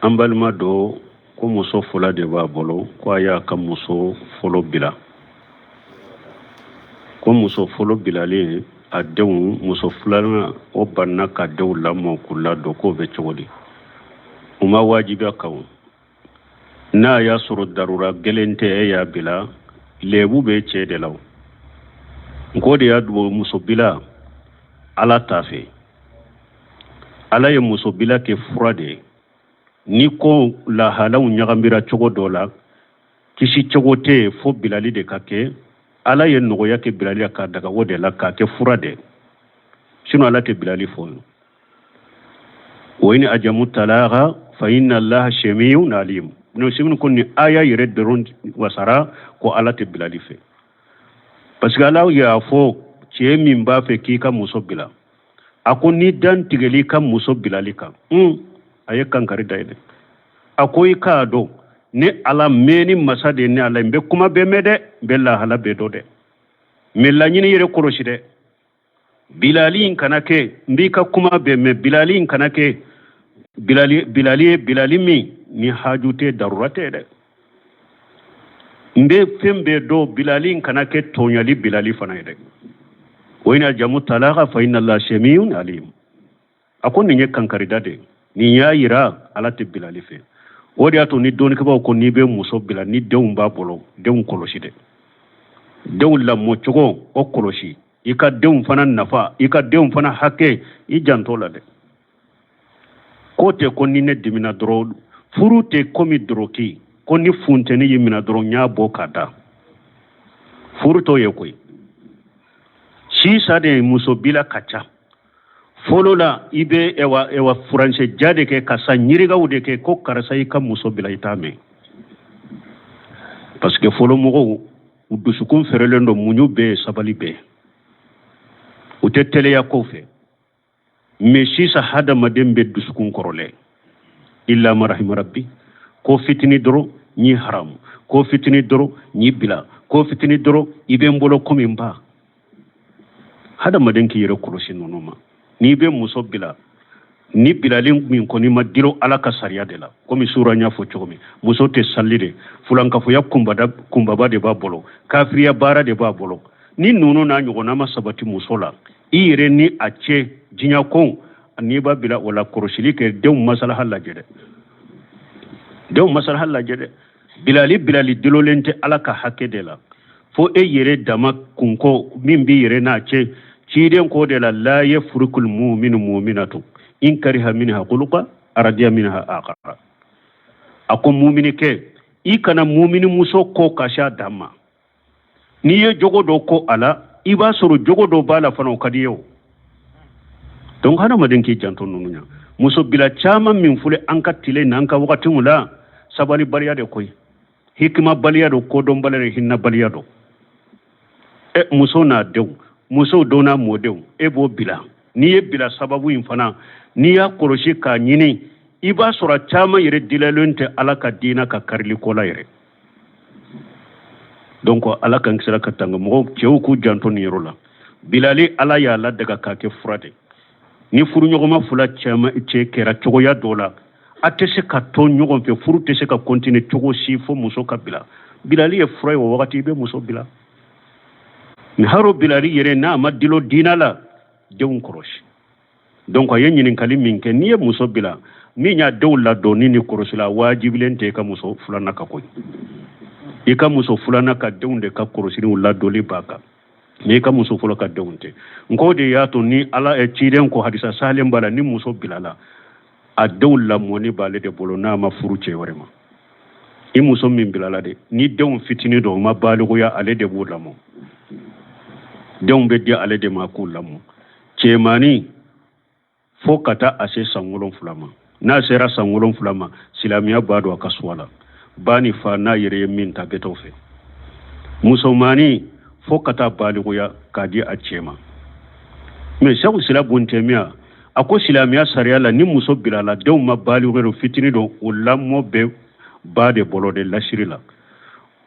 An balima dɔ ko muso fila de b'a bolo, ko a y'a ka muso fɔlɔ bila, ko muso fɔlɔ bilalen a denw, muso filanan o banna ka denw lamɔ k'u ladon, k'o bɛ cogo di? U ma wajibiya kan. N'a y'a sɔrɔ darura gɛlɛn tɛ, e y'a bila, lebu bɛ cɛ de la. O nko de y'a dugawu muso bila Ala t'a fɛ. Ala ye muso bila kɛ fura de ye. Ni ko lahalaw ɲagamira cogo dɔ la, kisi cogo tɛ yen fo bilali de ka kɛ. Ala ye nɔgɔya kɛ bilali la k'a daga o de la k'a kɛ fura de. Sinon Ala tɛ bilali fɔ. Wa in ajamu talaqa fa inna Allaha samiun alim. N'o sɛbɛn ko nin aya yɛrɛ dɔrɔn wasara ko Ala tɛ bilali fɛ, parce que Ala y'a fɔ cɛ min b'a fɛ k'i ka muso bila, a ko n'i dantigɛli ka muso bilali kan, a ye kankari da ye dɛ. A ko i k'a dɔn ne Ala mɛnni masa de ye. Ne Ala n bɛ kuma bɛɛ mɛn dɛ, n bɛ lahala bɛɛ dɔn dɛ, mɛ laɲini yɛrɛ kɔlɔsi dɛ. Bilali in kana kɛ, n b'i ka kuma bɛɛ mɛn, bilali in kana kɛ bilali bilali ye, bilali min ni haju tɛ, darura tɛ dɛ. N bɛ fɛn bɛɛ dɔn, bilali in kana kɛ tɔɲali bilali fana ye dɛ. Wa in ajamu talaqa fa inna Allaha samiun alim. A ko nin ye kankarida de ye, nin y'a yira Ala tɛ bilali fɛ. O de y'a to ni dɔnnikɛbaaw ko n'i bɛ muso bila ni denw b'a bolo, denw kɔlɔsi dɛ, denw lamɔcogo o kɔlɔsi, i ka denw fana nafa, i ka denw fana hakɛ, i janto la dɛ. Ko tɛ ko ni ne dimina dɔrɔn, furu tɛ komi dɔrɔki, ko ni funteni y'i minɛ dɔrɔn n y'a bɔ ka da. Furu t'o ye koyi. Sisan de muso bila ka ca. Fɔlɔ la i bɛ ewa ewa furancɛ ja de kɛ ka san yirikaw de kɛ ko karisa i ka muso bila, i t'a mɛn, parce que fɔlɔ mɔgɔw u dusukun fɛrɛlen don, muɲu bɛ yen, sabali bɛ yen, u tɛ teliya kow fɛ. Mais sisan hadamaden bɛ dusukun kɔrɔlen, illa ma rahima rabbi. Ko fitini dɔrɔn n y'i haramu, ko fitini dɔrɔn n y'i bila, ko fitini dɔrɔn i bɛ n bolo komi n ba. Hadamaden k'i yɛrɛ kɔlɔsi ninnu ma. N'i bɛ muso bila, ni bilali min kɔni ma dilo Ala ka sariya de la, komi sura n y'a fɔ cogo min, muso tɛ sali de, fulankafoya kunbaba de b'a bolo, kafiriya baara de b'a bolo, ni ninnu n'a ɲɔgɔnna ma sabati muso la, i yɛrɛ ni a cɛ diɲɛ ko, n'i b'a bila o la, kɔlɔsili kɛ, denw masalaha lajɛ dɛ, denw masalaha lajɛ dɛ. Bilali bilali dololen tɛ Ala ka hakɛ de la, fo e yɛrɛ dama kunko min b'i yɛrɛ n'a cɛ. Ciden ko de la la yafrukul muminu muminatu in kariha minha khuluqa aradiya minha akhara. A ko muminikɛ, i kana mumini muso ko ka s'a dan ma. N'i ye jogo dɔ ko a la, i b'a sɔrɔ jogo dɔ b'a la fana, o ka di ye o. Donc hadamaden k'i janto ninnu ɲa. Muso bila caman min filɛ an ka tile n'an ka wagatiw la, sabalibaliya de koyi, hikimabaliya don, kodɔnbaliya don, hinɛbaliya don. E muso n'a denw, muso dɔ n'a mɔdenw, e b'o bila. N'i ye bila sababu in fana, n'i y'a kɔlɔsi k'a ɲini, i b'a sɔrɔ a caman yɛrɛ dilalen tɛ Ala ka diinɛ ka karili ko la yɛrɛ. Donc Ala k'an kisira ka tanga. Mɔgɔw, cɛw k'u janto nin yɔrɔ la. Bilali, Ala y'a ladaga k'a kɛ fura de. Ni furuɲɔgɔnma fila cɛ kɛra cogoya dɔ la, a tɛ se ka to ɲɔgɔn fɛ, furu tɛ se ka continuer cogo si fo muso ka bila. Bilali ye fura ye o wagati, i bɛ muso bila. Ni haro bilali yɛrɛ n'a ma dilo diina la, denw kɔlɔsi. Donc a ye ɲininkali min kɛ, n'i ye muso bila min y'a denw ladonni ni kɔlɔsi la, wajibilen tɛ i ka muso filanan ka koyi. I ka muso filanan ka denw de ka kɔlɔsiliw ladonni b'a kan, n'i ka muso fɔlɔ ka denw tɛ. Nko de y'a to ni Ala ciden ko hadisa salen b'a la, ni muso bilala, a denw lamɔni b'ale de bolo n'a ma furu cɛ wɛrɛ ma. I muso min bilala de, ni denw fitinin don, u ma balikuya, ale de b'u lamɔ. Denw bɛ di ale de ma k'u lamɔ, cɛmannin fo ka taa a se san 7 ma. N'a sera san 7 ma, silamɛya b'a don a ka suwa la, ba ni fa n'a yɛrɛ ye min ta bɛɛ t'o fɛ. Musomannin fo ka taa balikuya k'a di a cɛ ma. Mais Sɛku Sila bun Tɛmiya a ko silamɛya sariya la, ni muso bilala, denw ma balikuya don, fitinin don, o lamɔ bɛ ba de bolo de lasiri la.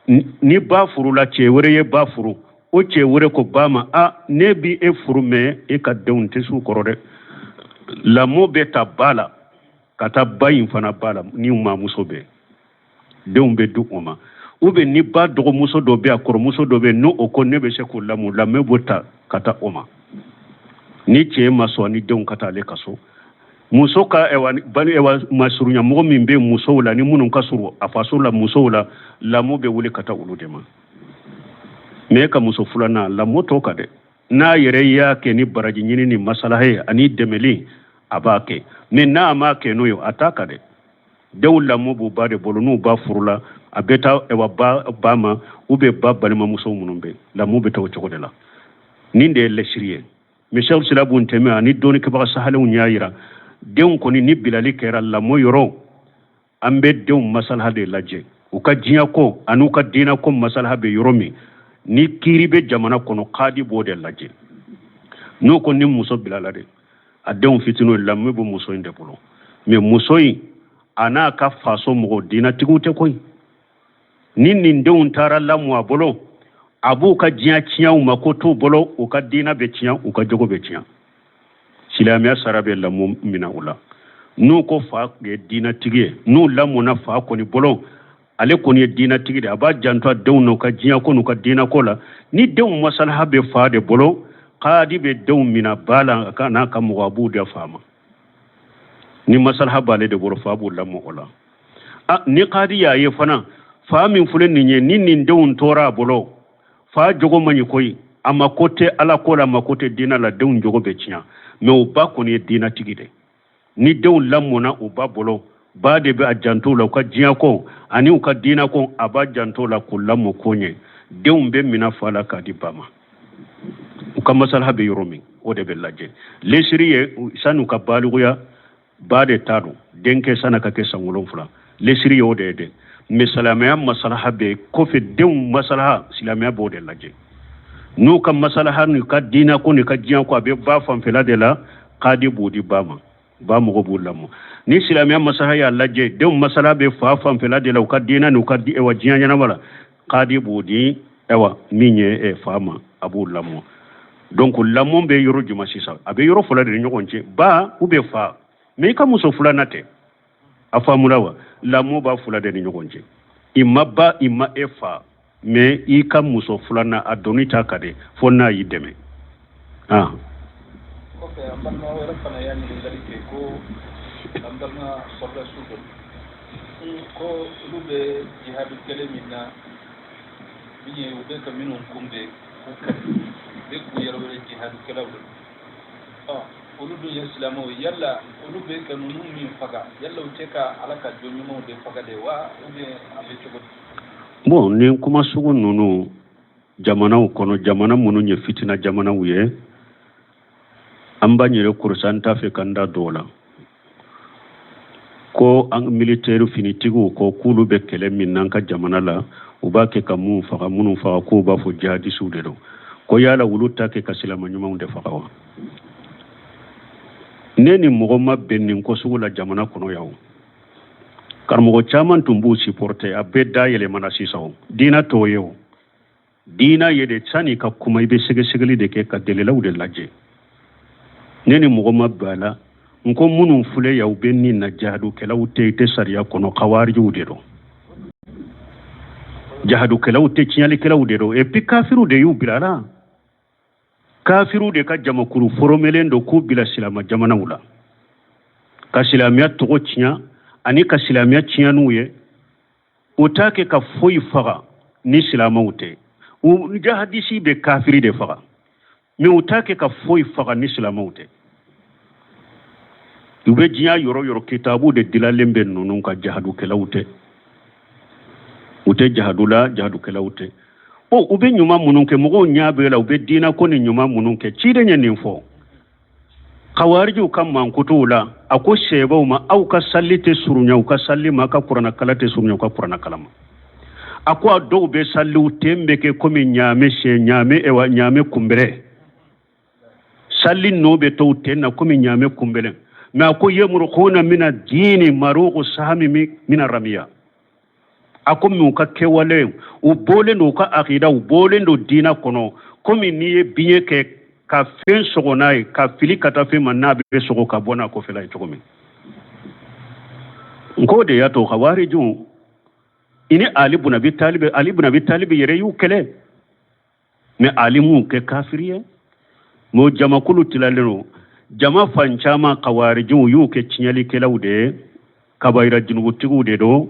Ni ba furula, cɛ wɛrɛ ye ba furu, o cɛ wɛrɛ ko ba ma, a ne bi e furu, mais e ka denw tɛ s'u kɔrɔ dɛ, lamɔ bɛ ta ba la. Ka taa ba in fana ba la ni mamuso bɛ denw bɛ di o ma ou bien ni ba dɔgɔmuso dɔ bɛ a kɔrɔmuso dɔ bɛ n'o o ko ne bɛ se k'o lamɔ lamɔ b'o ta ka taa o ma ni cɛ ma sɔn ni denw ka taa ale ka so muso ka ɛwa bali ɛwa masurunya mɔgɔ min bɛ musow la ni minnu ka surun a faso la musow la lamɔ bɛ wuli ka taa olu de ma mais e ka muso filanan lamɔ t'o kan dɛ n'a yɛrɛ y'a kɛ ni baraji ɲini ni masalaha ye ani dɛmɛli a b'a kɛ mais n'a m'a kɛ n'o ye a t'a kan dɛ denw lamɔ b'u ba de bolo n'u ba furula a bɛ taa ɛwa ba ba ma ou bien ba balimamuso minnu bɛ lamɔ bɛ taa o cogo de la nin de ye lɛsiri ye mais Cheikh Islam Ibn Taymiya ani dɔnnikɛbaga sahalenw y'a yira denw kɔni ni bilali kɛra lamɔ yɔrɔ an bɛ denw masalaha de lajɛ u ka diɲɛ ko an'u ka diinɛ ko masalaha bɛ yɔrɔ min ni kiiri bɛ jamana kɔnɔ kadi b'o de lajɛ n'o ko ni muso bilala de a denw fitininw lamɔ bɛ muso in de bolo mais muso in a n'a ka faso mɔgɔ diinɛtigiw tɛ koyi ni nin denw taara lamɔ a bolo a b'u ka diɲɛ tiɲɛ u mako t'u bolo u ka diinɛ bɛ tiɲɛ u ka jogo bɛ tiɲɛ silamɛya sara bɛ lamɔ minɛ u la n'u ko fa ye diinɛtigi ye n'u lamɔna fa kɔni bolo ale kɔni ye diinɛtigi de a b'a janto a denw n'u ka diɲɛ ko n'u ka diinɛ ko la ni denw masalaha bɛ fa de bolo kadi bɛ denw minɛ ba la a ka n'a ka mɔgɔ a b'u di fa ma ni masalaha b'ale de bolo fa b'u lamɔ o la a ni kadi y'a ye fana fa min filɛ nin ye ni nin denw tora a bolo fa jogo man ɲi koyi a mako tɛ ala ko la a mako tɛ diinɛ la denw jogo bɛ tiɲɛ mais u ba kɔni ye diinɛtigi de ni denw lamɔna u ba bolo ba de bɛ a janto la u ka diɲɛ ko ani u ka diinɛ ko a b'a janto la k'u lamɔ ko ɲɛ denw bɛ minɛ fa la k'a di ba ma u ka masalaha bɛ yɔrɔ min o de bɛ lajɛ lesiri ye san'u ka balikuya ba de ta don denkɛ san'a ka kɛ san 7 lesiri ye o de ye dɛ mais silamɛya masalaha bɛ kɔfɛ denw masalaha silamɛya b'o de lajɛ n'u ka masalaha n'u ka diinɛ ko n'u ka diɲɛ ko a bɛ ba fanfɛla de la kadi b'o di ba ma ba mɔgɔ b'u lamɔ ni silamɛya masalaha y'a lajɛ denw masalaha bɛ fa fanfɛla de la u ka diinɛ n'u ka ɛwa diɲɛ ɲɛnama la kadi b'o di ɛwa min ye fa ma a b'u lamɔ donc lamɔ bɛ yɔrɔ jumɛn sisan a bɛ yɔrɔ fila de ni ɲɔgɔn cɛ ba ou bien fa mais i ka muso filanan tɛ a faamuna wa lamɔ b'a fila de ni ɲɔgɔn cɛ i ma ba i ma e fa mais i ka muso filanan a doni t'a kan dɛ fo n'a y'i dɛmɛ ah kɔfɛ an balima wɛrɛ fana y'a ɲininkali kɛ ko an balima sɔrɔdasiw don ko olu bɛ jihadu kɛlɛ min na min ye u bɛ ka minnu kunbɛn k'u kɛlɛ u bɛ k'u yɛrɛ wele jihadukɛlaw don ɔ olu dun ye silamɛw ye yala olu bɛ ka ninnu min faga yala u tɛ ka ala ka jɔn ɲumanw de faga de wa ou bien a bɛ cogo di. bon nin kuma sugu ninnu jamanaw kɔnɔ jamana minnu ye fitina jamanaw ye an b'an yɛrɛ kɔlɔsi an t'a fɛ k'an da don o la ko an militɛri finitigiw ko k'olu bɛ kɛlɛ min n'an ka jamana la u b'a kɛ ka mun faga minnu faga k'u b'a fɔ jihadisiw de don ko yala olu t'a kɛ ka silama ɲumanw de faga wa ne ni mɔgɔ ma bɛn nin ko sugu la jamana kɔnɔ yan o karamɔgɔ caman tun b'u supporter a bɛɛ da yɛlɛmana sisan o diinɛ t'o ye o diina ye de sanni ka kuma i bɛ sɛgɛsɛgɛli de kɛ ka dalilaw de lajɛ ne ni mɔgɔ ma bɛn a la n ko minnu filɛ yan u bɛ nin na jahadukɛlaw tɛ i tɛ sariya kɔnɔ kawarijiw de don jahadukɛlaw tɛ tiɲɛlikɛlaw de don et puis kafiriw de y'u bila la kafiriw de ka jamakuru foromelen don k'u bila silama jamanaw la ka silamɛya tɔgɔ tiɲɛ ani ka silamɛya tiɲɛ n'u ye u t'a kɛ ka foyi faga ni silamɛw tɛ u jahadisi bɛ kafiri de faga mais u t'a kɛ ka foyi faga ni silamɛw tɛ u bɛ diɲɛ yɔrɔ yɔrɔ kitabu de dilalen bɛ ninnu ka jahadukɛlaw tɛ u tɛ jahadu la jahadukɛlaw tɛ ɔ u bɛ ɲuman minnu kɛ mɔgɔw ɲɛ b'e la u bɛ diinɛ ko ni ɲuman minnu kɛ ciden ye nin fɔ kawarijiw ka mankutuw la a ko sahabaw ma aw ka sali tɛ surunya u ka sali ma aw ka kuranɛkalan tɛ surunya u ka kuranɛkalan ma a ko a dɔw bɛ sali u ten bɛ kɛ komi ɲaamɛ sɛ ɲaamɛ ewa ɲaamɛ kunbɛrɛ sali nɔ bɛ to u ten na komi ɲaamɛ kunbɛrɛ mais a ko yamurukuna mina diini maruku sahami mina ramiya a ko mais u ka kɛwale u bɔlen don u ka akida u bɔlen don diina kɔnɔ komi n'i ye biɲɛ kɛ ka fɛn sɔgɔ n'a ye ka fili ka taa fɛn ma n'a bɛ sɔgɔ ka bɔ n'a kɔfɛla ye cogo min N k'o de y'a to khawarijw i ni Ali bun Abi Talib, Ali bun Abi Talib yɛrɛ y'u kɛlɛ, mais Ali m'u kɛ kafiri ye. Mais o jamakulu tilalen don. Jama fan caman, khawarijw y'u kɛ tiɲɛlikɛlaw de ye, kabayira junubutigiw de don.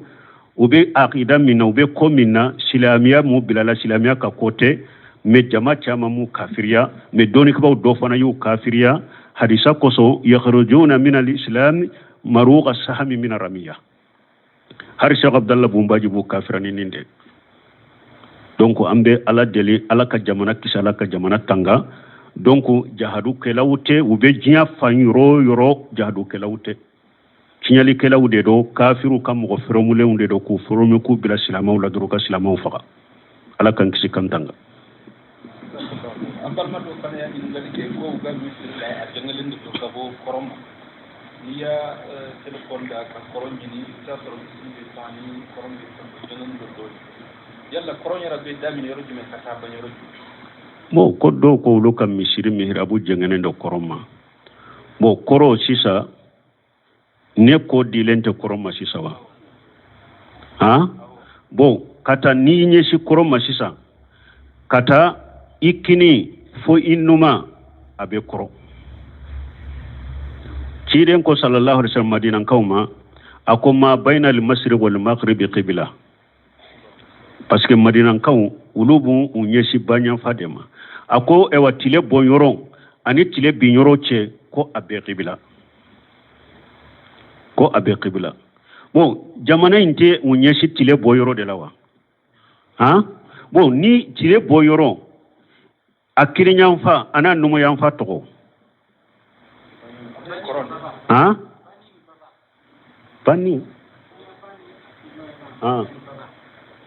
U bɛ akida min na, u bɛ ko min na, silamɛya m'u bilala, silamɛya ka ko tɛ. Mais jama caman m'u kafiriya, mais dɔnnikɛbaaw dɔ fana y'u kafiriya hadisa kosɔn: yakhrujuna min al-islam maruqa sahami min ramiya. Hari Cheikh Abdallah Bumbaji b'u kafira ni nin de. Donc an bɛ Ala deli, Ala ka jamana kisi, Ala ka jamana tanga. Donc jahadukɛlaw tɛ, u bɛ diɲɛ fan yɔrɔ o yɔrɔ, jahadukɛlaw tɛ, tiɲɛlikɛlaw de don, kafiriw ka mɔgɔ fɛrɛmulenw de don, k'u fɛrɛmu k'u bila silamɛw la dɔrɔn ka silamɛw faga. Ala k'an kisi k'an tanga. An balima dɔ fana y'a ɲininkali kɛ ko u ka misiri la, a jɛngɛlen de don ka bɔ kɔrɔn ma. N'i y'a telefɔni da ka kɔrɔn ɲini, i bɛ taa sɔrɔ misiri bɛ fan ni kɔrɔn bɛ fan, jɛngɛlen don dɔɔnin. Yala kɔrɔn yɛrɛ bɛ daminɛ yɔrɔ jumɛn ka taa ban yɔrɔ jumɛn? Bon, ko dɔw ko olu ka misiri mihirabu jɛngɛnen don kɔrɔn ma. Bon, kɔrɔ sisan, ne ko dilen tɛ kɔrɔn ma sisan wa? Han, bon, ka taa n'i ɲɛsin kɔrɔn ma sisan, ka taa i kini fo i numa, a bɛ kɔrɔ. Ciden ko sallallahu alaihi wasallam Madinankaw ma, a ko ma bayna al mashriq wal maghribi qibla, parce que Madinankaw olu b'u u ɲɛsin baɲanfa de ma. A ko ɛwa, tile bɔ yɔrɔ ani tile bin yɔrɔ cɛ, ko a bɛɛ qibla, ko a bɛɛ qibla. Bon, jamana in tɛ u ɲɛsin tile bɔ yɔrɔ de la wa? Han, bon, ni tile bɔ yɔrɔ a kirinyanfa a n'a numuyanfa tɔgɔ han, bani han,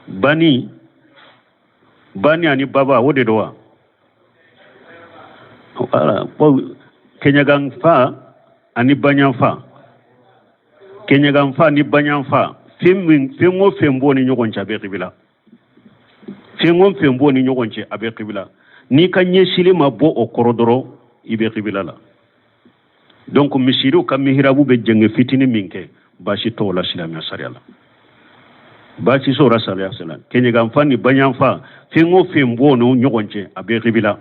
bani bani ani baba, o de don wa? Wala bon, kɛɲɛganfa ani baɲanfa, kɛɲɛganfa ni baɲanfa, fɛn min, fɛn o fɛn b'o ni ɲɔgɔn cɛ, a bɛ kibila. Fɛn o fɛn b'o ni ɲɔgɔn cɛ, a bɛ kibila. N'i ka ɲɛsili ma bɔ o kɔrɔ dɔrɔn, i bɛ kibila la. Donc misiriw ka mihirabu bɛ jɛngɛ fitinin min kɛ, baasi t'o la silamɛya sariya la, baasi t'o la sariya la. Kɛɲɛganfa ni baɲanfa, fɛn o fɛn b'o ni ɲɔgɔn cɛ, a bɛ kibila.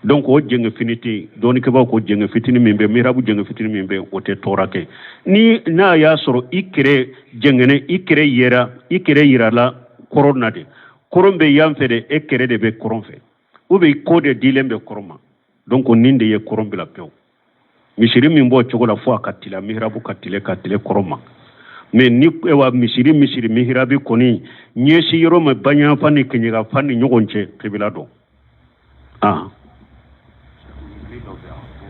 Donc o jɛngɛ fini tɛ, dɔnnikɛbaaw ko jɛngɛ fitinin min bɛ mihirabu, jɛngɛ fitinin min bɛ, o tɛ tɔɔrɔ kɛ. Ni n'a y'a sɔrɔ i kɛrɛ jɛngɛnɛ, i kɛrɛ yɛrɛ, i kɛrɛ yirala kɔrɔn na de, kɔrɔn bɛ yan fɛ de, e kɛrɛ de bɛ kɔrɔn fɛ, ou bien ko de dilen bɛ kɔrɔn ma. Donc nin de ye kɔrɔn bila pewu. Misiri min b'o cogo la, fo a ka tila mihirabu ka tile ka tile kɔrɔn ma. Mais ni ewa misiri mihirabi kɔni ɲɛsi yɔrɔ ma baɲanfa ni kɛɲɛkafa ni ɲɔgɔn cɛ, kibila don. Ah, ɲininkali dɔ bɛ yan ko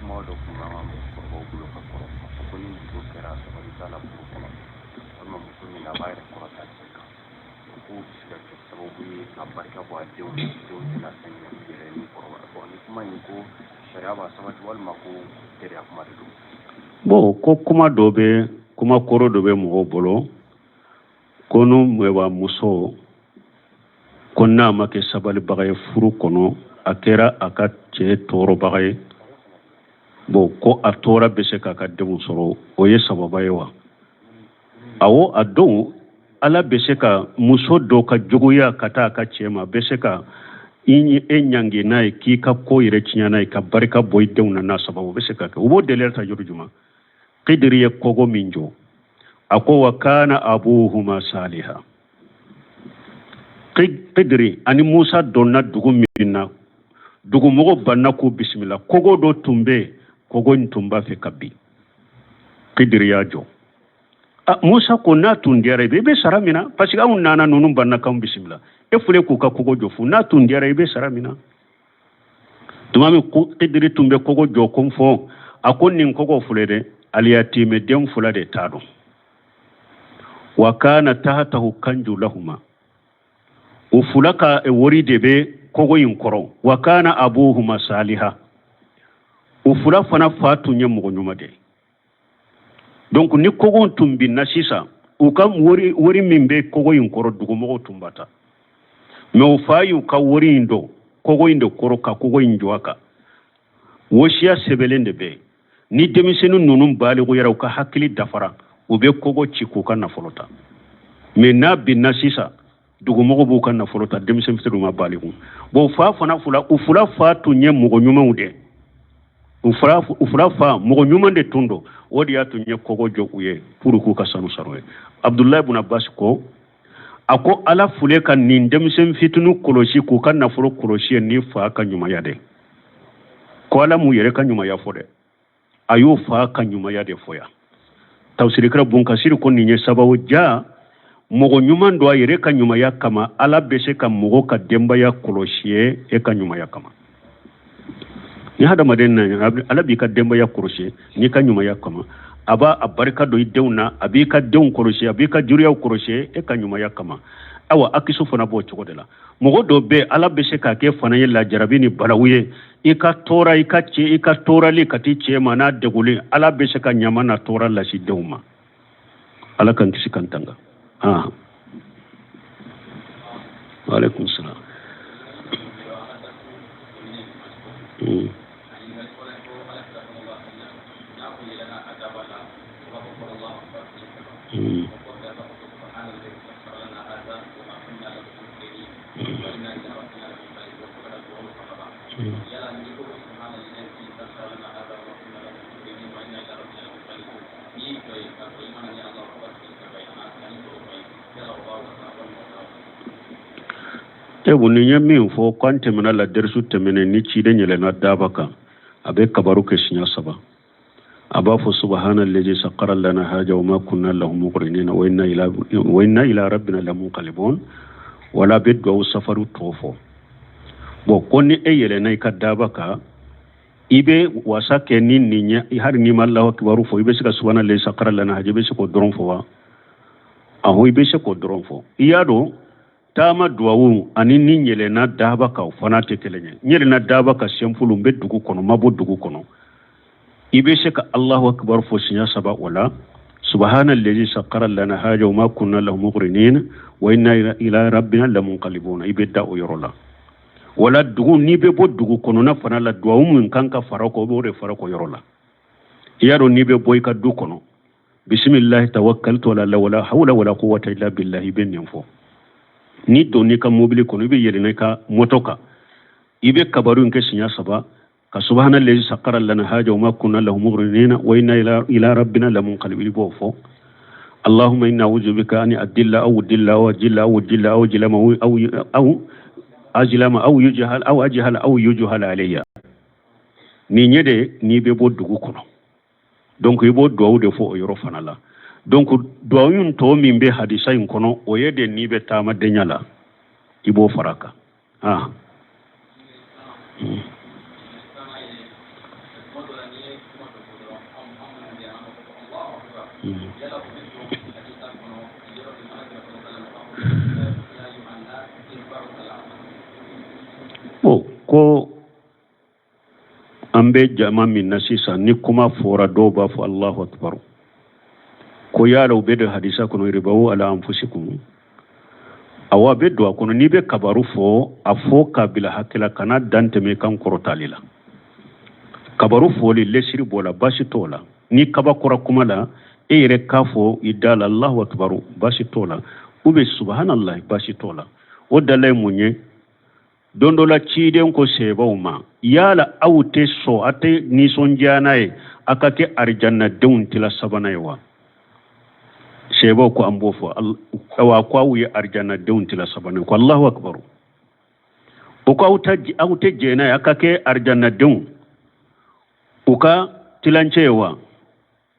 kuma dɔ tun b'an ka mɔgɔkɔrɔbaw bolo ka kɔrɔ, k'a fɔ ko ni muso kɛra sabali t'a la furu kɔnɔ, walima muso min a b'a yɛrɛ kɔrɔta cɛ kan, k'o bɛ se ka kɛ sababu ye ka barika bɔ a denw na, denw tɛna fɛn ɲɛ u yɛrɛ ni kɔrɔbaya. Bon, ni kuma in ko sariya b'a sabati walima ko teriya kuma de don? Bon, ko kuma dɔ bɛ, kuma kɔrɔ dɔ bɛ mɔgɔw bolo ko n'u wa muso ko n'a ma kɛ sabalibaga ye furu kɔnɔ, a kɛra a ka cɛ tɔɔrɔbaga ye, bon, ko a tɔɔrɔ bɛ se k'a ka denw sɔrɔ. O ye sababa ye wa? Awɔ, a don Ala bɛ se ka muso dɔ ka juguya ka taa a ka cɛ ma, a bɛ se ka i e ɲangi n'a ye, k'i ka ko yɛrɛ tiɲɛ n'a ye, ka barika bɔ i denw na n'a sababu. O bɛ se ka kɛ. U b'o deliya ta yɔrɔ jumɛn? Kidiri ye kogo min jɔ, a ko wa kana abuhuma saliha. Kidiri ani Musa donna dugu min na, dugumɔgɔ banna k'u bisimila. Kogo dɔ tun bɛ yen, kogo in tun b'a fɛ ka bin, Kidiri y'a jɔ. Musa ko n'a tun diyara i bɛ sara min na, parce que anw nana, ninnu banna k'anw bisimila, e filɛ k'u ka kogo jɔ fu, n'a tun diyara i bɛ sara min na. Tuma min Kidiri tun bɛ kogo jɔ ko fɔ, a ko nin kogo filɛ dɛ, aliyatimɛ den fila de t'a dɔn, wa kana tahtahu kanju lahuma, u fila ka wari de bɛ kogo in kɔrɔ, wa kana abuhuma saliha, u fila fana fa tun ye mɔgɔ ɲuman de ye. Donc ni kogo tun binna sisan, u ka wari min bɛ kogo in kɔrɔ, dugumɔgɔw tun b'a ta. Mais u fa y'u ka wari in don kogo in de kɔrɔ ka kogo in jɔ a kan. Wosiya sɛbɛnlen de bɛ yen. Ni denmisɛnnin ninnu baliguyara, u ka hakili dafara, u bɛ kogo ci k'u ka nafolo ta. Mais n'a binna sisan, dugumɔgɔw b'u ka nafolo ta, denmisɛn fitiriw ma baliku. Bon, fa fana fila, u fila fa tun ye mɔgɔ ɲumanw de, u fila fa mɔgɔ ɲuman de tun don. O de y'a tun ye kogo jɔ u ye pour k'u ka sanu sɔrɔ ye. Abudulayi bun Abbas ko, a ko Ala fule ka nin denmisɛn fitinin kɔlɔsi k'u ka nafolo kɔlɔsi ye ni fa ka ɲumanya de. Ko Ala m'u yɛrɛ ka ɲumanya fɔ dɛ, a y'o fa ka ɲumanya de fɔ yan. Tafsirikɛla bun Kasiri ko nin ye sababu ja mɔgɔ ɲuman don a yɛrɛ ka ɲumanya kama. Ala bɛ se ka mɔgɔ ka denbaya kɔlɔsi ye e ka ɲumanya kama. Ni hadamaden na, Ala b'i ka denbaya kɔlɔsi n'i ka ɲumanya kama. A b'a a barika don i denw na, a b'i ka denw kɔlɔsi, a b'i ka juriyaw kɔlɔsi e ka ɲumanya kama. Awa, akisu fana b'o cogo de la. Mɔgɔ dɔ bɛ, Ala bɛ se k'a kɛ fana ye lajarabi ni balawu ye. I ka tɔɔrɔ, i ka cɛ, i ka tɔɔrɔli ka t'i cɛ ma n'a degunlen, Ala bɛ se ka ɲama na tɔɔrɔ lase denw ma. Ala k'an kisi k'an tanga. Ah, waaleykum salam. Ebu, nin ye min fɔ k'an tɛmɛna la dɛrisu tɛmɛnen, ni ciden yɛlɛnna daba kan, a bɛ kabaru kɛ siɲɛ saba. A b'a fɔ subahana lezi sakara lana haja wa ma kunna lahu muqrinina wa inna ila wa inna ila rabbina lamunqalibun. Wala a bɛ duwawu safaru tɔ fɔ. Bon, ko ni e yɛlɛnna i ka daba kan, i bɛ wasa kɛ ni nin ye, hali n'i ma Alahu akibaru fɔ, i bɛ se ka subahana lezi sakara lana haja, i bɛ se k'o dɔrɔn fɔ wa? Ahɔ, i bɛ se k'o dɔrɔn fɔ. I y'a dɔn, taama duwawu ani ni yɛlɛnna daba kan, o fana tɛ kelen ye. N yɛlɛnna daba kan simple, n bɛ dugu kɔnɔ, n ma bɔ dugu kɔnɔ, i bɛ se ka Alahu akibaru fɔ siɲɛ saba o la, subahana lezi sakara lana haja wa ma kunna lahu muqrinin wa inna ila rabbina lamunqalibuna. I bɛ da o yɔrɔ la. Wala dugu, n'i bɛ bɔ dugu kɔnɔna fana la, duwawu min kan ka fara kɔ, o b'o de fara kɔ yɔrɔ la. I y'a dɔn, n'i bɛ bɔ i ka du kɔnɔ, bisimilahi tawakkaltu ala la wala hawla wala quwwata illa billahi, i bɛ nin fɔ. N'i donn'i ka mobili kɔnɔ, i bɛ yɛlɛn i ka moto kan, i bɛ kabaru in kɛ siɲɛ saba ka subahana lezi sakara lana haja wa ma kunna lahu muqrinina wa inna ila rabbina lamunqalibun, i b'o fɔ. Allahumma inna a'udhu bika an adilla aw udilla aw ajilla aw udilla aw ajlama aw aw ajlama aw yujhal aw ajhal aw yujhal alayya. Nin ye de n'i bɛ bɔ dugu kɔnɔ. Donc i b'o duwawu de fɔ o yɔrɔ fana la. Donc duwawu in tɔ min bɛ hadisa in kɔnɔ, o ye de n'i bɛ taama denya la, i b'o fara a kan. Ah. Bon, ko an bɛ jama min na sisan, ni kuma fɔra, dɔw b'a fɔ Allahu akbar. Ko yala u bɛ don hadisa kɔnɔ, irbawu ala anfusikum? Awa, a bɛ don a kɔnɔ. N'i bɛ kabaru fɔ, a fɔ k'a bila hakɛ la, kana dan tɛmɛ kan kɔrɔtali la. Kabaru fɔli lesiri b'o la, baasi t'o la. Ni kabakɔrɔ kuma la, e yɛrɛ k'a fɔ i da la Allahu akbar, baasi t'o la, ou bien subhanallah, baasi t'o la. O dala ye mun ye? Don dɔ la, ciden ko sebaw ma, yala aw tɛ sɔn, a tɛ nisɔndiya n'a ye a ka kɛ arijannadenw tila sabanan ye wa? Sebaw ko an b'o fɔ. Awa, ko aw ye arijannadenw tila sabanan ye. Ko Allahu akbar. O ko aw tɛ jɛn n'a ye a ka kɛ arijannadenw u ka tilancɛ ye wa?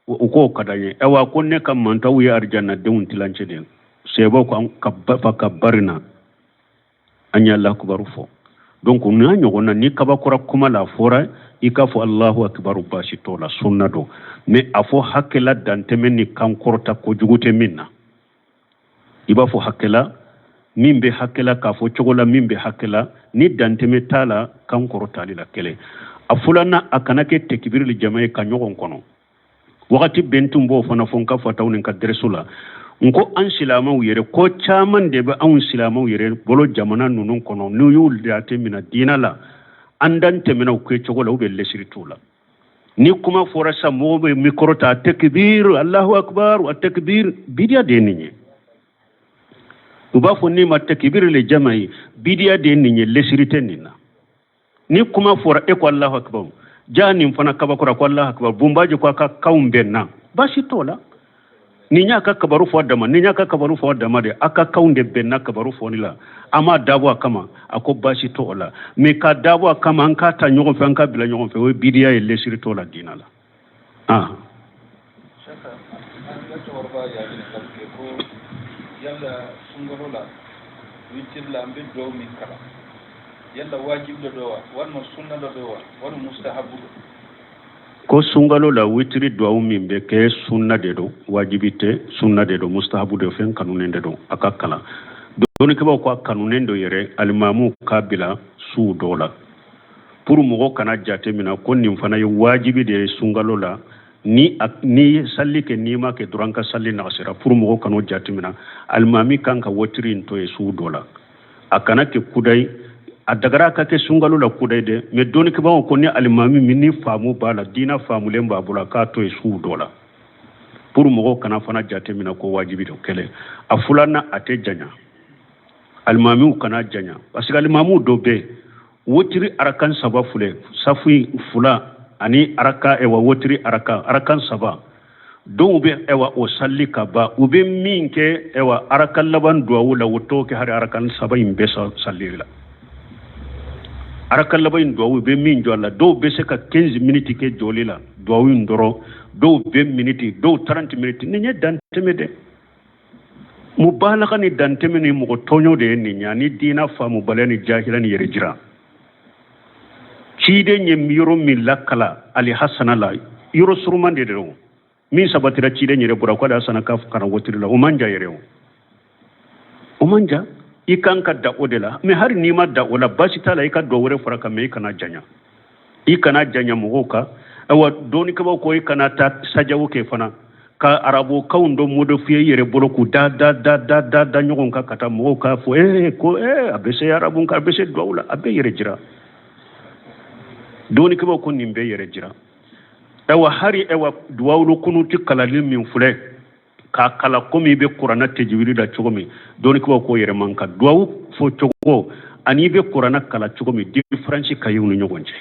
U k'o ka d'an ye. Awa, ko ne ka mantaw ye arijannadenw tilancɛ de ye. Sebaw ko ka fa ka barina, an ye Allahu akibaru fɔ. Donc n'a ɲɔgɔn na, ni kabakɔrɔ kuma la fɔra, i k'a fɔ Allahu akibaru, baasi t'o la, sunna don. Mais a fɔ hakɛ la, dantɛmɛ ni kan kɔrɔta kojugu tɛ min na. I b'a fɔ hakɛ la, min bɛ hakɛ la, k'a fɔ cogo la min bɛ hakɛ la, ni dantɛmɛ t'a la kan kɔrɔtali la. Kelen a filanan, a kana kɛ tekibirili jama ye ka ɲɔgɔn kɔnɔ. Wagati bɛɛ n tun b'o fana fɔ n ka fataw ni n ka dɛrɛso la. N ko an silamɛw yɛrɛ, ko caman de bɛ anw silamɛw yɛrɛ bolo jamana ninnu kɔnɔ, n'u y'u jate minɛ diinɛ la, an dan tɛmɛna u kɛcogo la, u bɛ lɛsiri t'u la. Ni kuma fɔra sisan, mɔgɔw bɛ mikɔrɔ ta, tekbir, Allahu akbar, tekbir, bidiya de ye nin ye. U b'a fɔ nin ma tekbir le jama ye, bidiya de ye nin ye, lesiri tɛ nin na. Ni kuma fɔra, e ko Allahu akbar, ja nin fana kabakura ko Allahu akbar, bunbaji ko a ka kanw bɛnna, baasi t'o la. Nin y'a ka kabaru fɔ a dama, nin y'a ka kabaru fɔ a dama de, a ka kanw de bɛnna kabaru fɔli la, an m'a dabɔ a kama, a ko baasi t'o la. Mais k'a dabɔ a kama, an k'a ta ɲɔgɔn fɛ, an k'a bila ɲɔgɔn fɛ, o ye bidiya ye, lesiri t'o la diina la. Ah. Saka, an ka cɛkɔrɔba y'a ɲininkali kɛ ko yala sunkalo la witiri la, an bɛ duwawu min kalan, yala wajibi dɔ don wa, walima sunna dɔ don wa, walima mustahabu don? Ko sunkalo la witiri duwawu min bɛ kɛ, sunna de don, wajibi tɛ, sunna de don, mustahabu de, fɛn kanunen de don a ka kalan. Dɔnnikɛbaaw ko a kanunen don yɛrɛ alimamuw k'a bila suw dɔ la pour mɔgɔ kana jate minɛ ko nin fana ye wajibi de ye sunkalo la. Ni n'i ye sali kɛ, n'i ma kɛ dɔrɔn, ka sali nagasira. Pour mɔgɔ kan'o jate minɛ, alimami kan ka witiri in to yen su dɔ la, a kana kɛ kudayi. A dagara a ka kɛ sunkalo la kudayi dɛ, mais dɔnnikɛbaaw ko ni alimami min ni faamu b'a la, diina faamulen b'a bolo, a k'a to yen su dɔ la pour mɔgɔw kana fana jate minɛ ko wajibi don. Kelen a filanan, a tɛ janya, alimamiw kana janya, parce que alimamiw dɔ bɛ yen, wotiri arakan saba filɛ, safu fila ani araka, ɛwa wotiri araka, arakan saba, dɔw bɛ ɛwa o sali ka ban, u bɛ min kɛ ɛwa araka laban duwawu la, o t'o kɛ hari arakan saba in bɛɛ sali la. Araka laban in duwawu, u bɛ min jɔ a la, dɔw bɛ se ka 15 minutes kɛ jɔli la duwawu in dɔrɔn, dɔw 20 minutes, dɔw 30 minutes. Nin ye dantɛmɛ dɛ, mubalaga ni dantɛmɛ ni mɔgɔ tɔɲɔ de ye nin ye, ani diina faamubaliya ni jahila ni yɛrɛ jira. Ciden ye yɔrɔ min lakala ali hasana la, yɔrɔ suruman de don min sabatira ciden yɛrɛ bɔra ko ali hasana ka karan wotiri la, o man jan yɛrɛ, o o man jan. I kan ka da o de la, mais hali n'i ma da o la, baasi t'a la, i ka dɔ wɛrɛ fara kan, mais i kana janya, i kana janya mɔgɔw kan. Ayiwa, dɔnnikɛbaaw ko i kana taa sajaw kɛ fana ka arabukanw dɔ modifier i yɛrɛ bolo k'u da da da da da da ɲɔgɔn kan ka taa mɔgɔw k'a fɔ ee ko ee a bɛ se arabu kan, a bɛ se duwawu la, a bɛ yɛrɛ jira. Dɔnnikɛbaaw ko nin bɛ yɛrɛ jira. Ayiwa, hari ayiwa duwawulu kunuti kalali min filɛ, k'a kala komi i bɛ kuranna tɛjiwiri la cogo min, dɔnnikɛbaaw k'o yɛrɛ man kan. Duwawu fɔ cogo ani i bɛ kuranna kala cogo min, différence ka ye u ni ɲɔgɔn cɛ.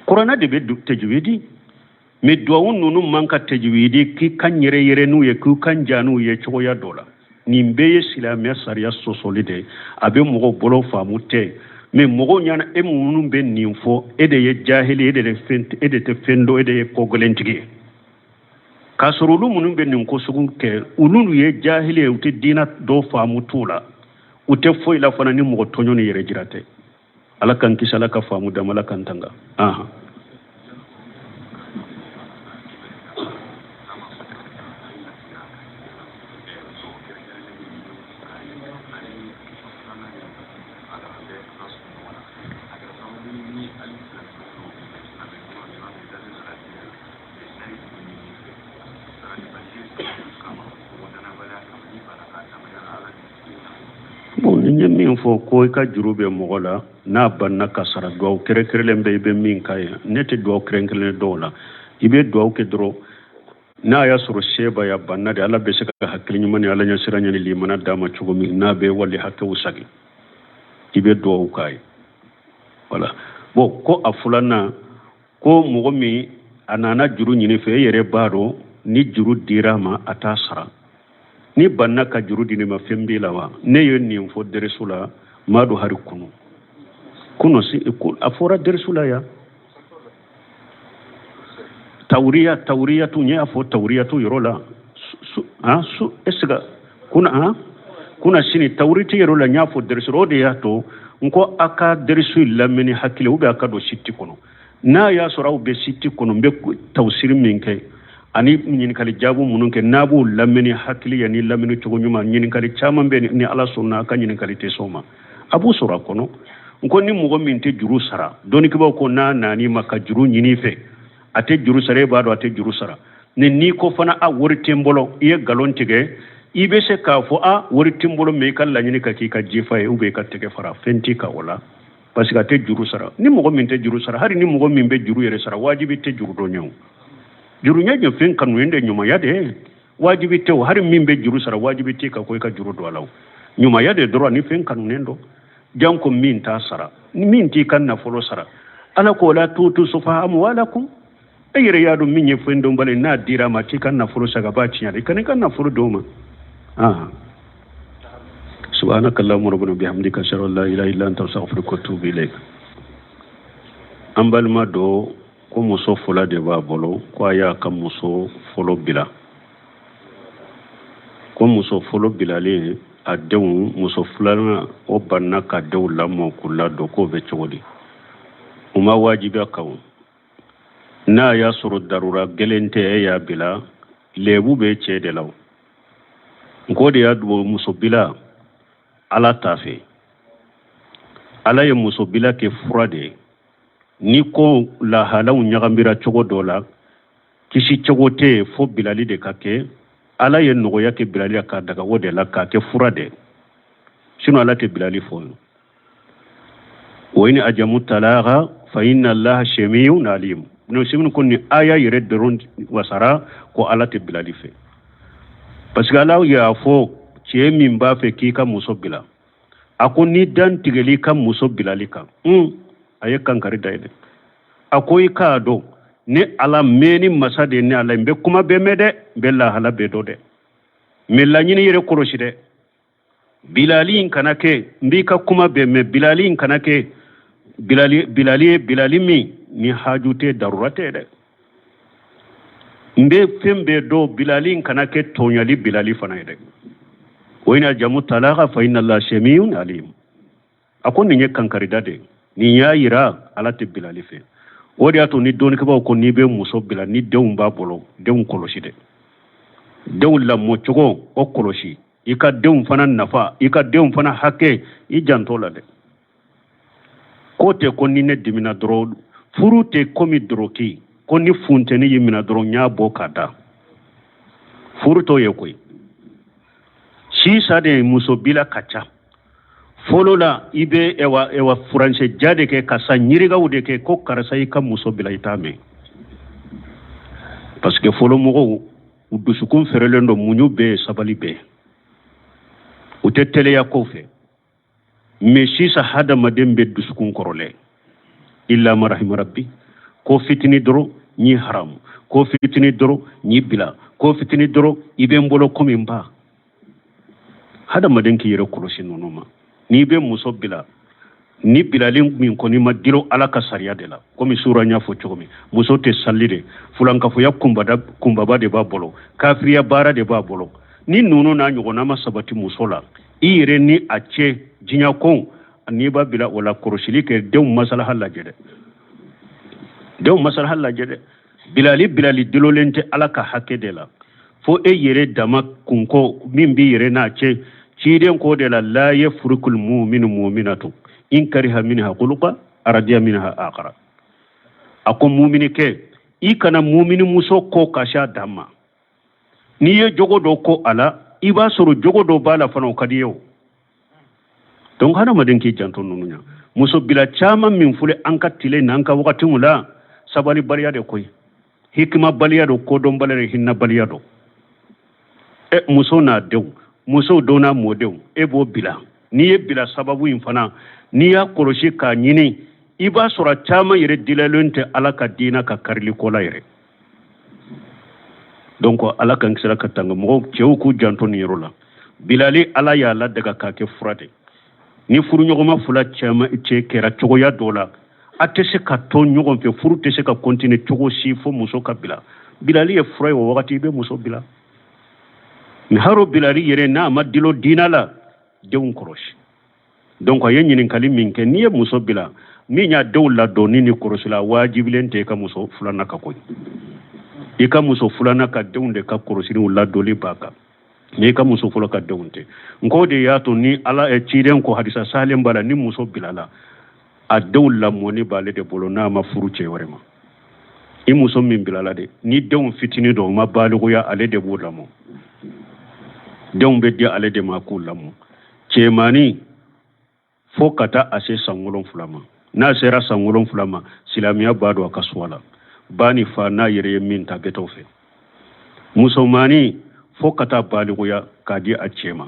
Kuranna de bɛ tɛjiwidi, mais duwawu ninnu man ka tɛjiwidi k'i kan yɛrɛ yɛrɛ n'u ye, k'u kan ja n'u ye cogoya dɔ la. Nin bɛɛ ye silamɛya sariya sɔsɔli de ye. A bɛ mɔgɔw bolo faamu tɛ, mais mɔgɔw ɲɛna e minnu bɛ nin fɔ, e de ye jahili, e de tɛ fɛn dɔn, e de ye kɔgɛlɛntigi ye, k'a sɔrɔ olu minnu bɛ nin ko sugu kɛ, olu ye jahili ye, u tɛ diina dɔ faamu t'u la, u tɛ foyi la fana ni mɔgɔ tɔɲɔ ni yɛrɛ jira tɛ. Ala k'an kisi, Ala ka faamu d'an ma, Ala k'an tanga. Ahan. Bon, ni ye min fɔ ko i ka juru bɛ mɔgɔ la, n'a banna ka sara, duwawu kɛrɛnkɛrɛnlen bɛ i bɛ min k'a ye. Ne tɛ duwawu kɛrɛnkɛrɛnlen dɔw la, i bɛ duwawu kɛ dɔrɔn. N'a y'a sɔrɔ seba ya banna de, Ala bɛ se ka hakili ɲuman ni Ala ɲɛsiranɲɛ ni limana d'a ma cogo min n'a bɛ wali hakɛw sagi, i bɛ duwawu k'a ye. Voilà. Bon, ko a filanan, ko mɔgɔ min a nana juru ɲini fɛ, e yɛrɛ b'a dɔn ni juru dira a ma, a t'a sara, ni banna ka juru di ne ma, fɛn b'i la wa? Ne ye nin fɔ dɛrɛsu la, m'a dɔn hari kunu kunu si a fɔra dɛrɛsu la yan. Tawuriya, tawuriyatu, n y'a fɔ tawuriyatu yɔrɔ la su han su est ce que kuna han kuna sini tawuriti yɔrɔ la, n y'a fɔ dɛrɛsu la. O de y'a to n ko a ka dɛrɛsu lamɛnni hakili, ou bien a ka don site kɔnɔ. N'a y'a sɔrɔ aw bɛ site kɔnɔ, n bɛ tawusiri min kɛ ani ɲininkali jaabu minnu kɛ, n'a b'o lamɛnni hakili ye ni lamɛnni cogo ɲuman, ɲininkali caman bɛ ni Ala sɔnna a ka ɲininkali tɛ s'o ma, a b'o sɔrɔ a kɔnɔ. N ko ni mɔgɔ min tɛ juru sara, dɔnnikɛbaaw ko n'a nan'i ma ka juru ɲini i fɛ, a tɛ juru sara, e b'a dɔn a tɛ juru sara, ni n'i ko fana a wari tɛ n bolo, i ye nkalon tigɛ. I bɛ se k'a fɔ a wari tɛ n bolo, mais i ka laɲini ka k'i ka jifa ye, ou bien i ka tɛgɛ fara, fɛn t'i kan o la. Parce que a tɛ juru sara. Ni mɔgɔ min tɛ juru sara, hali ni mɔgɔ min bɛ juru yɛrɛ sara, wajibi tɛ juru dɔ ɲɛ o. Juru ɲɛ jɛ fɛn kanu de ɲumanya de ye. Wajibi tɛ o, hali min bɛ juru sara, wajibi tɛ ka ko i ka juru don a la o. Ɲumanya de dɔrɔn ni fɛn kanunen don. Janko min t'a sara, ni min t'i ka nafolo sara. Ala ko la tutu sufaha amwalakum. E yɛrɛ y'a dɔn min ye fɛn dɔnbali n'a dira a ma t'i ka nafolo sara a b'a tiɲɛ de. Kana i ka nafolo d'o ma. Subhanaka Allahumma rabbana bihamdika ashhadu an la ilaha illa anta astaghfiruka wa atubu ilaik. An balima dɔ ko muso fɔlɔ de b'a bolo, ko a y'a ka muso fɔlɔ bila. Ko muso fɔlɔ bilalen a denw, muso filanan o banna ka denw lamɔ k'u ladon, k'o bɛ cogo di? U ma wajibiya kan o. N'a y'a sɔrɔ darura gɛlɛn tɛ e y'a bila, lebu bɛ cɛ de la o. Nko de y'a dogo muso bila ala t'a fɛ. Ala ye muso bila kɛ fura de ye. Ni ko lahalaw ɲagamira cogo dɔ la, kisi cogo tɛ yen fo bilali de ka kɛ. Ala ye nɔgɔya kɛ bilali la k'a daga o de la k'a kɛ fura de ye. Sinon ala tɛ bilali fɔ. Wa in ajamu talaqa fa inna allaha samiun alim. N'o sɛbɛn ko ni aya yɛrɛ dɔrɔn wasara ko ala tɛ bilali fɛ. Parce que ala y'a fɔ cɛ min b'a fɛ k'i ka muso bila, a ko ni dan tigɛli ka muso bilali kan, a ye kankari da ye dɛ. A ko i k'a dɔn ne ala mɛnni masa de ye ne ala ye, n bɛ kuma bɛɛ mɛn dɛ, n bɛ lahala bɛɛ dɔn dɛ, mɛ laɲini yɛrɛ kɔlɔsi dɛ. Bilali in kana kɛ, n b'i ka kuma bɛɛ mɛn, bilali in kana kɛ bilali, bilali ye bilali min ni haju tɛ, darura tɛ dɛ. N bɛ fɛn bɛɛ dɔn, bilali in kana kɛ tɔɲali bilali fana ye dɛ. Wa in ajamu talaqa fa inna allaha samiun alim. A ko nin ye kankarida de ye, nin y'a yira ala tɛ bilali fɛ. O de y'a to ni dɔnnikɛbaaw ko n'i bɛ muso bila ni denw b'a bolo, denw kɔlɔsi dɛ. Denw lamɔcogo o kɔlɔsi, i ka denw fana nafa, i ka denw fana hakɛ, i janto la dɛ. Ko tɛ ko ni ne dimina dɔrɔn, furu tɛ komi dɔrɔki, ko ni funteni y'i minɛ dɔrɔn n y'a bɔ k'a da. Furu t'o ye koyi. Sisan de muso bila ka ca. Fɔlɔ la i bɛ ewa ewa furancɛ ja de kɛ ka san yirikaw de kɛ ko karisa i ka muso bila i t'a mɛn. Parce que fɔlɔ mɔgɔw u dusukun fɛrɛlen don, muɲu bɛ yen, sabali bɛ yen. U tɛ teliya ko fɛ. Mais sisan hadamaden bɛ dusukun kɔrɔlen. Illa ma rahima rabbi. Ko fitini dɔrɔn n y'i haramu, ko fitini dɔrɔn n y'i bila, ko fitini dɔrɔn i bɛ n bolo komi n ba. Hadamaden k'i yɛrɛ kɔlɔsi ninnu ma. N'i bɛ muso bila, ni bilali min kɔni ma dilo ala ka sariya de la, komi sura y'a fɔ cogo min, muso tɛ sali de, fulankafoya kunbaba de b'a bolo, kafiriya baara de b'a bolo. Ni ninnu n'a ɲɔgɔnna ma sabati muso la, i yɛrɛ ni a cɛ diɲɛ ko, n'i b'a bila o la, kɔlɔsili kɛ, denw masalaha lajɛ dɛ. Denw masalaha lajɛ dɛ. Bilali bilali dilolen tɛ ala ka hakɛ de la, fo e yɛrɛ dama kunko min b'i yɛrɛ n'a cɛ. Ciden ko de la, la yafrukul mu'minu mu'minatu in kariha minha khuluqa aradiya minha akhara. A ko mumini kɛ, i kana mumini muso ko ka s'a dan ma. N'i ye jogo dɔ ko a la, i b'a sɔrɔ jogo dɔ b'a la fana o ka di ye o. Donc hadamaden k'i janto ninnu ɲa. Muso bila caman min filɛ an ka tile n'an ka wagatiw la, sabalibaliya de koyi, hikimabaliya don, kodɔnbaliya don, hinɛbaliya don. Muso n'a denw, muso dɔ n'a mɔdenw, e b'o bila. N'i ye bila sababu in fana, n'i y'a kɔlɔsi k'a ɲini, i b'a sɔrɔ a caman yɛrɛ dilalen tɛ ala ka diinɛ ka karili ko la yɛrɛ. Donc ala k'an kisira ka tanga mɔgɔw, cɛw k'u janto nin yɔrɔ la. Bilali ala y'a ladaga k'a kɛ fura de. Ni furuɲɔgɔnma fila cɛ kɛra cogoya dɔ la, a tɛ se ka to ɲɔgɔn fɛ, furu tɛ se ka continuer cogo si fo muso ka bila. Bilali ye fura ye, o wagati i bɛ muso bila. Ni haro bilali yɛrɛ n'a ma dilo diinɛ la, denw kɔlɔsi. Donc a ye ɲininkali min kɛ, n'i ye muso bila, min y'a denw ladonni ni kɔlɔsi la, wajibilen tɛ i ka muso filanan ka koyi. I ka muso filanan ka denw de ka kɔlɔsiliw ladonni b'a kan, n'i ka muso fɔlɔ ka denw tɛ. Nko de y'a to ni ala ciden ko hadisa salen b'a la, ni muso bilala, a denw lamɔni b'ale de bolo n'a ma furu cɛ wɛrɛ ma. I muso min bilala de, ni denw fitinin don, u ma balikuya, ale de b'u lamɔ. Denw bɛ di ale de ma k'u lamɔ. Cɛmannin Fo ka taa a se san 7 ma. N'a sera san 7 ma, silamɛya b'a don a ka suwa la. Ba ni fa n'a yɛrɛ ye min ta, bɛɛ t'o fɛ. Musomannin fo ka taa balikuya k'a di a cɛ ma.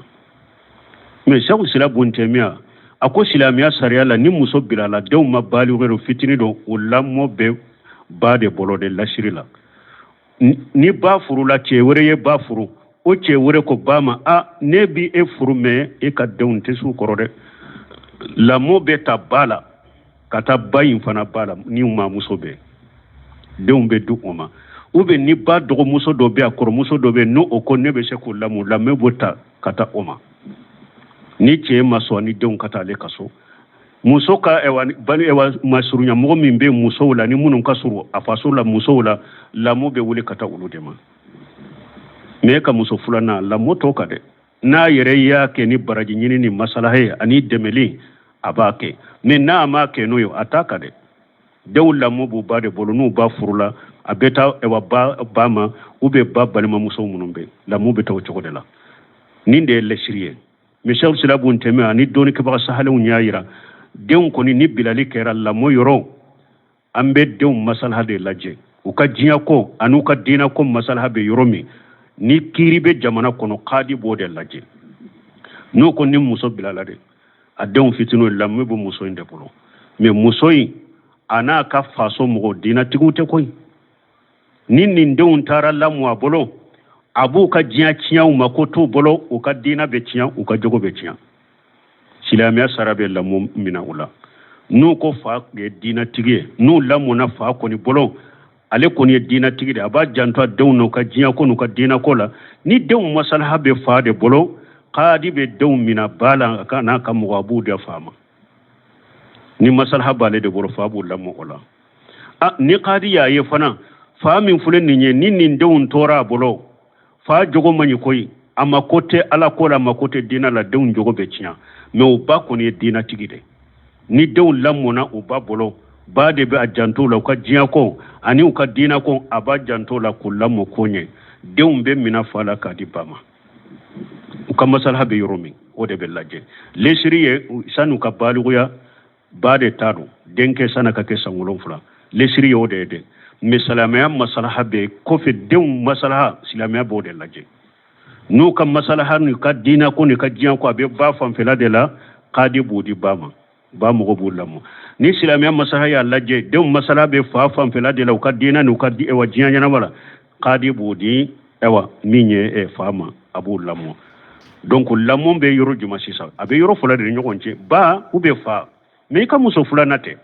Mais Sɛku Sila bun Tɛmiya a ko silamɛya sariya la, ni muso bilala, denw ma balikuya don, fitinin don, o lamɔ bɛ ba de bolo de lasiri la. Ni ba furula, cɛ wɛrɛ ye ba furu, o cɛ wɛrɛ ko ba ma, a ne bi e furu, mais e ka denw tɛ s'u kɔrɔ dɛ. Lamɔ bɛ ta ba la ka taa ba in fana ba la, ni mamuso bɛ denw bɛ di o ma. Ou bien ni ba dɔgɔmuso dɔ bɛ, a kɔrɔmuso dɔ bɛ, n'o o ko ne bɛ se k'o lamɔ, lamɔ b'o ta ka taa o ma. Ni cɛ ma sɔn, ni denw ka taa ale ka so. Muso ka ɛwa bali ɛwa masurunya mɔgɔ min bɛ musow la, ni minnu ka surun a faso la musow la, lamɔ bɛ wuli ka taa olu de ma. Mais ka muso filanan lamɔ t'o kan dɛ. N'a yɛrɛ y'a kɛ ni baraji ɲini ni masalaha ye ani dɛmɛli, a b'a kɛ, mais n'a m'a kɛ n'o ye, a t'a kan dɛ. Denw lamɔ b'u ba de bolo. N'u ba furula, a bɛ taa ɛwa ba ma, ou bien ba balimamuso minnu bɛ, lamɔ bɛ taa o cogo de la. Nin de ye lɛsiri ye. Mais Sɛku Sila bun Tɛmiya ani dɔnnikɛbaga sahalenw y'a yira, denw kɔni ni bilali kɛra lamɔ yɔrɔ, an bɛ denw masalaha de lajɛ, u ka diɲɛ ko ani u ka diinɛ ko masalaha bɛ yɔrɔ min. Ni kiiri bɛ jamana kɔnɔ, kadi b'o de lajɛ. N'o ko ni muso bilala de, a denw fitininw, lamɔ bɛ muso in de bolo. Mais muso in a n'a ka faso mɔgɔ diinɛtigiw tɛ koyi. Ni nin denw taara lamɔ a bolo, a b'u ka diɲɛ tiɲɛ u ma, ko t'u bolo, u ka diinɛ bɛ tiɲɛ, u ka jogo bɛ tiɲɛ. Silamɛya sara bɛ lamɔ minɛ u la. N'u ko fa ye diinɛtigi ye, n'u lamɔna fa kɔni bolo, ale kɔni ye diinɛtigi de, a b'a janto a denw n'u ka diɲɛ ko n'u ka diinɛ ko la. Ni denw masalaha bɛ fa de bolo, kadi bɛ denw minɛ ba la, a ka n'a ka mɔgɔ, a b'u de fa ma. Ni masalaha b'ale de bolo, fa b'u lamɔ o la. A ni kadi y'a ye fana, fa min filɛ nin ye, ni nin denw tora a bolo, fa jogo man ɲi koyi, a ma ko tɛ ala ko la, a ma ko tɛ diinɛ la, denw jogo bɛ tiɲɛ. Mais u ba kɔni ye diinɛtigi de. Ni denw lamɔna u ba bolo, ba de bɛ a janto la u ka diɲɛ ko ani u ka diinɛ ko, a b'a janto la k'u lamɔ ko ɲɛ. Denw bɛ minɛ fa la k'a di ba ma. U ka masalaha bɛ yɔrɔ min, o de bɛ lajɛ. Lesiri ye san'u ka balikuya, ba de ta don, denkɛ san'a ka kɛ san 7, lesiri ye o de ye dɛ. Mais silamɛya masalaha bɛ kɔfɛ, denw masalaha silamɛya b'o de lajɛ. N'u ka masalaha n'u ka diinɛ ko n'u ka diɲɛ ko, a bɛ ba fanfɛla de la, kadi b'o di ba ma, ba mɔgɔ b'u lamɔ. Ni silamɛya masalaha y'a lajɛ, denw masalaha bɛ fa fanfɛla de la, u ka diinɛ n'u ka ɛwa diɲɛ ɲɛnama la, kadi b'o di ɛwa min ye fa ma, a b'u lamɔ. Donc lamɔ bɛ yɔrɔ jumɛn sisan? A bɛ yɔrɔ fila de ni ɲɔgɔn cɛ, ba ou bien fa. Mais i ka muso filanan tɛ.